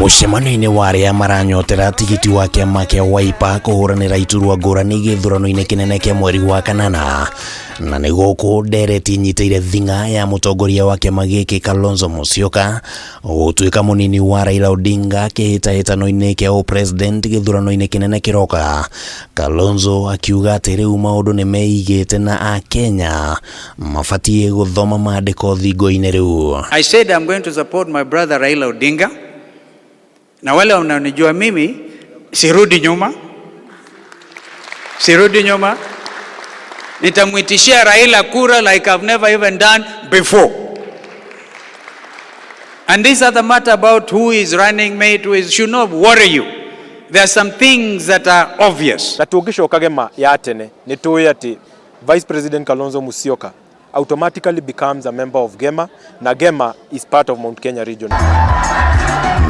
Mũcemanio-inĩ wa arĩa maranyotera tigiti wa kĩama kĩa Wiper kũhũranĩra iturwa ngũrani gĩthurano-inĩ kĩnene kĩa mweri wa kanana, na nĩ gũkũ ndereti inyitĩire thing'a ya mũtongoria wa kĩama gĩkĩ Kalonzo Musyoka gũtuĩka mũnini wa Raila Odinga kĩhĩtahĩtano-inĩ kĩa ũpresident gĩthurano-inĩ kĩnene kĩroka. Kalonzo akiuga atĩ rĩu maũndũ nĩ meigĩte na akenya mabatiĩ gũthoma maandĩko thingo-inĩ rĩu. I said I'm going to support my brother Raila Odinga, na wale wanaonijua mimi, sirudi nyuma, sirudi nyuma. Nitamwitishia Raila kura like I've never even done before. And this other matter about who is running mate, who is, should not worry you. There are some things that are obvious. Na tũngĩcoka gema ya tene, nĩ tũĩ atĩ Vice President Kalonzo Musyoka automatically becomes a member of GEMA, na GEMA is part of Mount Kenya region.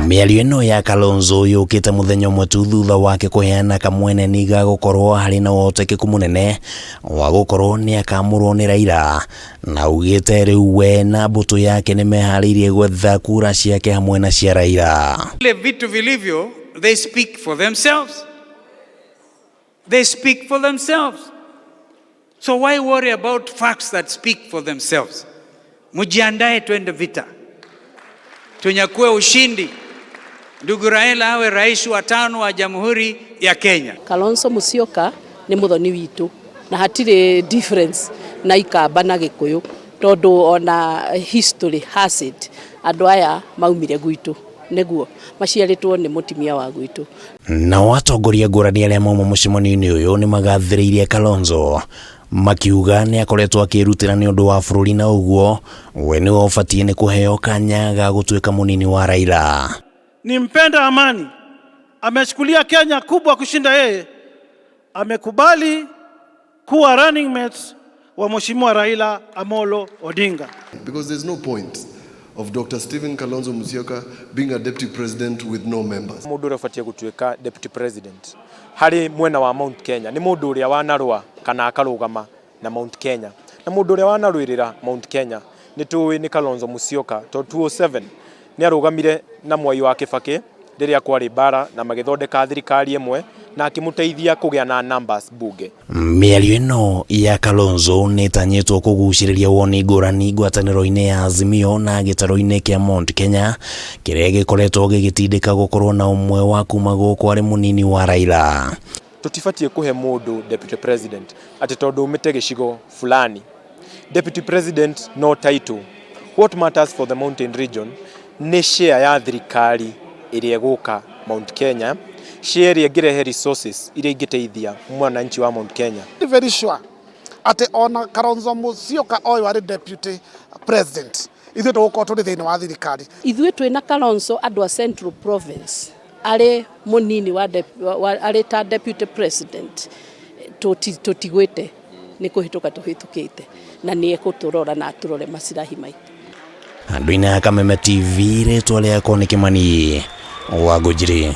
Mĩario ĩno ya Kalonzo yũkĩte mũthenya ũmwe tu thutha wake kũheana kamweneni ga gũkorwo harĩ na ũhotekeku mũnene wa gũkorwo nĩ akamũrwo nĩ Raila, na augĩte rĩu we na mbũtũ yake nĩ meharĩirie gwetha kura ciake hamwe na cia Raila. Vile vitu vilivyo, they speak for themselves. They speak for themselves. So why worry about facts that speak for themselves? Mujiandae twende vita. Tunyakue ushindi. Ndugu Raila awe rais wa tano wa Jamhuri ya Kenya. Kalonzo Musyoka nĩ mũthoni witũ na hatirĩ difference na Ikamba na Gĩkũyũ, tondũ ona history has it andũ aya maumire gwitũ, nĩguo maciarĩtwo nĩ mũtumia wa gwitũ. Nao atongoria ngũrani arĩa mauma mũcemanio-inĩ ũyũ nĩ magathĩrĩirie Kalonzo, makiuga nĩ akoretwo akĩrutĩra nĩ ũndũ wa bũrũri, na ũguo we nĩwe ũbatiĩ nĩ kũheo kanya ga gũtuĩka mũnini wa Raila. Ni mpenda amani, amechukulia Kenya kubwa kushinda yeye, amekubali kuwa running mate wa Mheshimiwa Raila Amolo Odinga. Because there's no point of Dr. Stephen Kalonzo Musyoka being a deputy president with no members. Mũndũ ũrĩa ũbatiĩ gũtuĩka deputy president harĩ mwena wa Mount Kenya nĩ mũndũ ũrĩa wanarũa kana akarũgama na Mount Kenya, na mũndũ ũrĩa wanarũĩrĩra Mount Kenya nĩ tũĩ nĩ Kalonzo Musyoka, tondũ 2007 nĩ arũgamire na Mwai wa Kibaki rĩrĩa kwarĩ mbara na magĩthondeka thirikari ĩmwe na akĩmũteithia kũgĩa na numbers bunge. Mĩario ĩno ya Kalonzo nĩ ĩtanyĩtwo kũgucĩrĩria woni ngũrani ngwatanĩro-inĩ ya Azimio na gĩtarũ-inĩ kĩa Mount Kenya kĩrĩa gĩkoretwo gĩgĩtindĩka gũkorwo na ũmwe wa kuma gũkũ arĩ mũnini wa Raila. Tũtibatiĩ kũhe mũndũ deputy president atĩ tondũ umĩte gĩcigo fulani. Deputy president no title. What matters for the mountain region nĩ share ya thirikari ĩrĩa ĩgũka Mount Kenya, share ĩrĩa ĩngĩrehe resources iria ingĩteithia mwananchi wa Mount Kenya. Very sure atĩ ona Kalonzo Musyoka ũyũ arĩ deputy president, ithuĩ tũgũkorwo tũrĩ thĩinĩ wa thirikari. Ithuĩ twĩna Kalonzo, andũ a Central Province, arĩ mũnini wa arĩ ta deputy president, tũtigwĩte nĩ kũhĩtũka tũhĩtũkĩte, na nĩ ekũtũrora na atũrore macirahi maitũ. Andũ-inĩ a Kameme TV, rĩtwa rĩakwa nĩ Kĩmani wa Ngũnjiri.